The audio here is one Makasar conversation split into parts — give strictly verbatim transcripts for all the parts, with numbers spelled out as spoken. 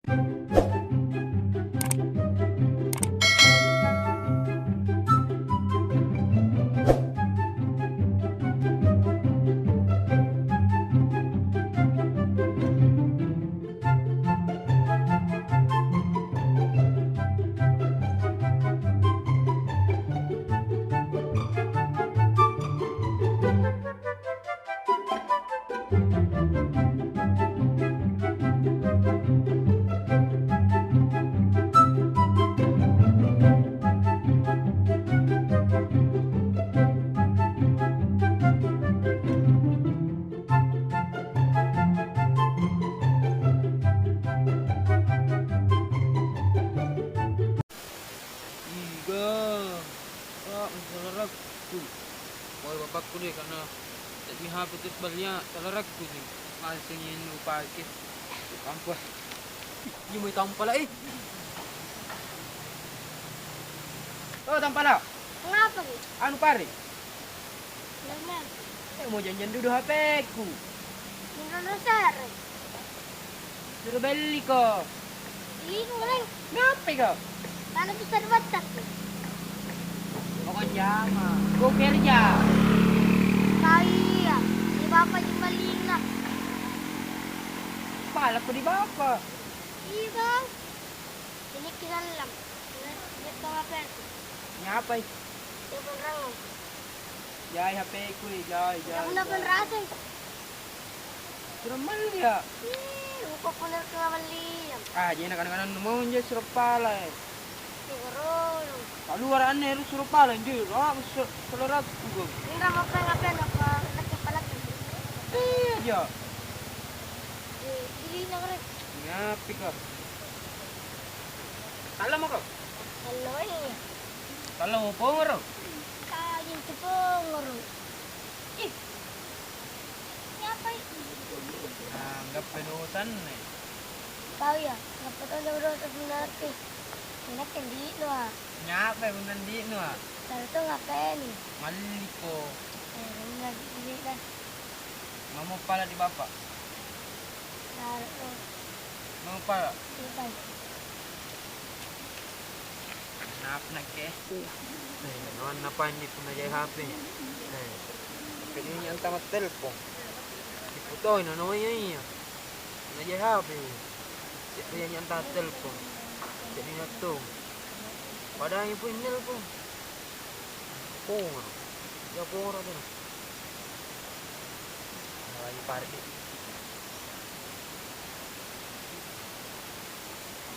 Iga, Pak, salarakku. Pole bapakku deh, karena jadi H P terus balia salarakku sih. Masih ingin upake. Ampun. Ini mau tampala, eh. Oh, tampala. Ngapa nih? Anu pare. Normal. Eh, mau janjian dudu H P-ku. Minrong rosere. Suro belliko. Ih, goreng. Ngapai kau? Karena bisa dibaca. Pokoknya mah, gua kerja. Kau iya, di bapa jembalina. Palakko di bapa. Iya, Bang. Ini kisallang. Ini, ini tong apa itu? Ngapai? Telepon rangang. Jai H P-ku, jai, jai, jai. Udah penraseng. Kurang malli ya? Ih, upa pole kena malli. Ah, jadi kadang-kadang mau aja suro pala, eh. Ih, gorong. Keluar anne harus suro pala, anjir. Ah, suro, suro ratu gua. Ini mau pengen apa, apa, apa, apa. Iya, aja. Ih, ini nang rek. Ngapi kau? Sallo mako? Sallo, iya. Sallo pongoro? Kajing tu pongoro. Ih. Ngapai? Nah, anggap dosanne. Kau ya, anggap tau jauh dosa sebenarnya. Enak kan di Noah. Ngapai bukan di Noah? Lalu tu ngapain? Malliko. Eh, benar, benar. Mamo pala di bapa. Lalu. Mamo pala. Bukan. Kenapa nakke? Eh, nawanna panji punna jai H P. Eh, H P ini antama telpon. Diputoi na nawa iya iya. Punna jai H P. Cek ri antama telpon. Cek ri nattong. Padahal pun nelpon. Pongoro. Ya pongoro tuh. Lagi pardi.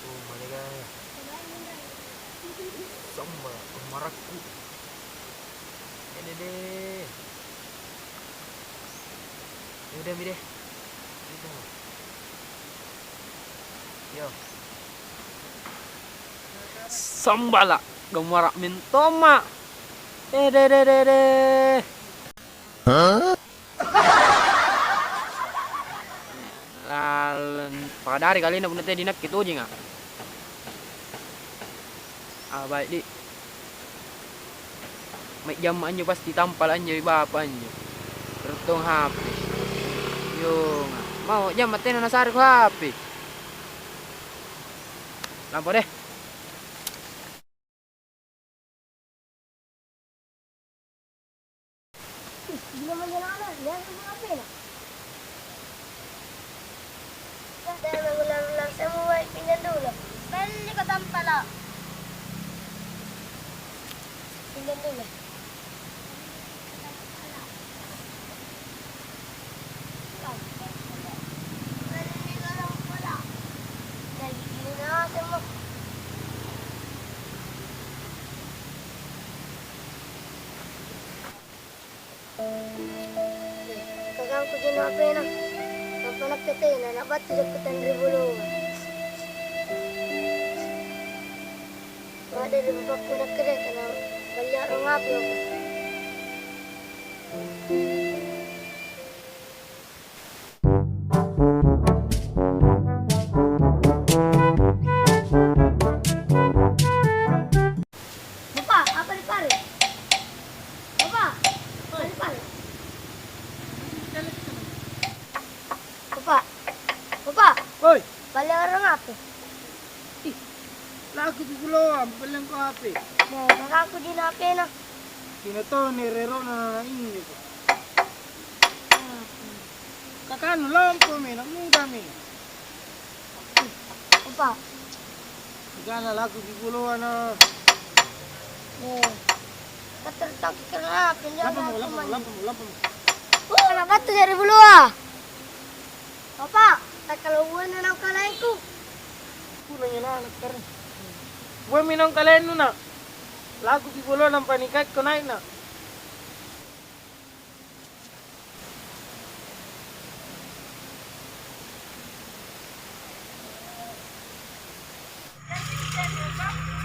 Oh, malega. Samba, marakku. Dede. Udah mi deh. Udah. Yo. Sambala, gammara mentoma. Eh, de, de, de, de. Hah? Laleng, padari kalenna punna teddy nakke tojeng, ah. Ah, baik, Di. Mai jamma anjo pasti tampala anjo ri bapa anjo. Terus tong H P. Yonga. Mau jamma tena nasareko H P. Lampa deh. Ih, gila manjo anak, jangan semua H P-na. Dah, mengulang-ulang semua, pinjam dulu. Beli kau tampala. Pinjam dulu. Kagangku je'ne' H P-na. Nampa nakke tena, nabattu jakku tanri boloa. Pada ri bapakku nakke deh, tena balli a'rung api apa. Bapa, apa dipare? Bapa, apa dipare? Bapa, Bapa. Woi. Balli a'rung api. Ih, lakupi buloa, ampellengko H P. Mo, makakuji na H P-na. Cina toni rerona na injo. Kakanu lompomi, na mudami. Apa? Gana lakupi buloa na. Eh, katertaki kena H P-na. Lampamo, lampamo, lampamo, lampamo. Uh, anak batu jadi buloa. Apa? Takkala uanna naung kalengku. Punna nyelana kare. Uammi naung kalennu na. Lakupi buloa nampa nikaikko nai'na.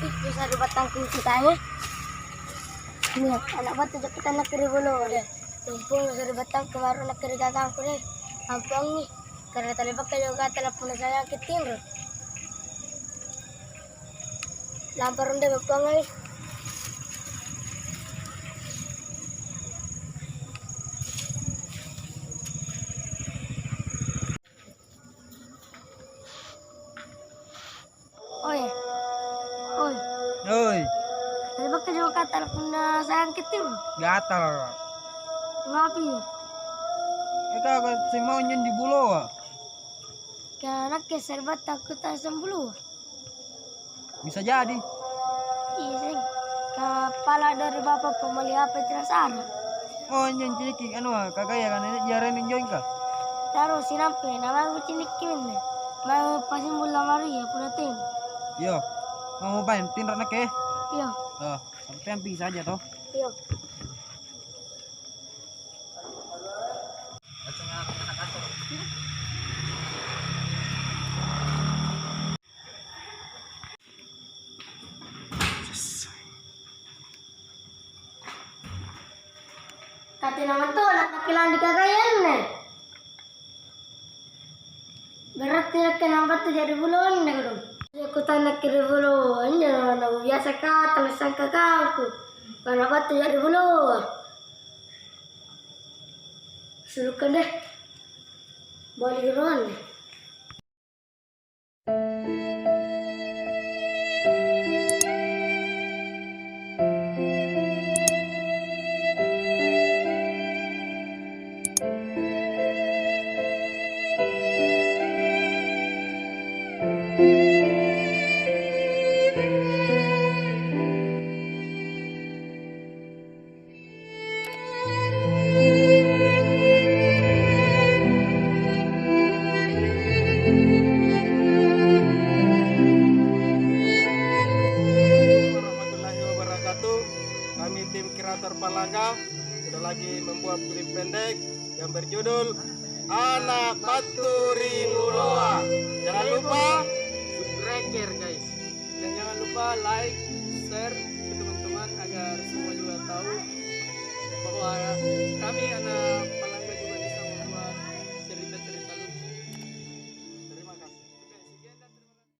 Ih, bisa ri battangku citanya. Nih, anak batu jakutan nakkiri bolo deh. Mumpung bisa ri battangku baru nakkiri gagangku deh. Ampongi. Karena tali pakai juga telepon saya ke tinro. Lampa ronde bappangai. Oi. Oi. Oi. Tadi bakka juga kata punna sayang kitim. Gatal. Ngapi? Eka kau semua nyen di buloa. Ka nakke serbatta kutang sempulua. Bisa jadi. Iya, seng. Ka pala dari bapa pamali apa tidak sara. Oh, anjing ciki anu, kagaya kan ini jarang join ka. Taruh sinampe, nama aku cinikki minne. Mau pasimbul lamari ya puna ten. Yo. Mau main tinro nakke? Iya. Oh, sampean bisa aja toh. Iya. Katina matoa nakapilandi kagayanne. Berarti nakke nabattu jadi bulo anne kodong. Iya, kutanna kiri bulo anjo na biasa ka tala sangka kangku. Mana battu jadi bulo. Sulukan deh. Boli roan deh. Warahmatullahi wabarakatuh. Kami tim kreator Palangga sudah lagi membuat klip pendek yang berjudul Anak Battu ri Buloa. Jangan lupa subscribe, guys. Dan jangan lupa like, share ke teman-teman agar semua juga tahu bahwa kami anak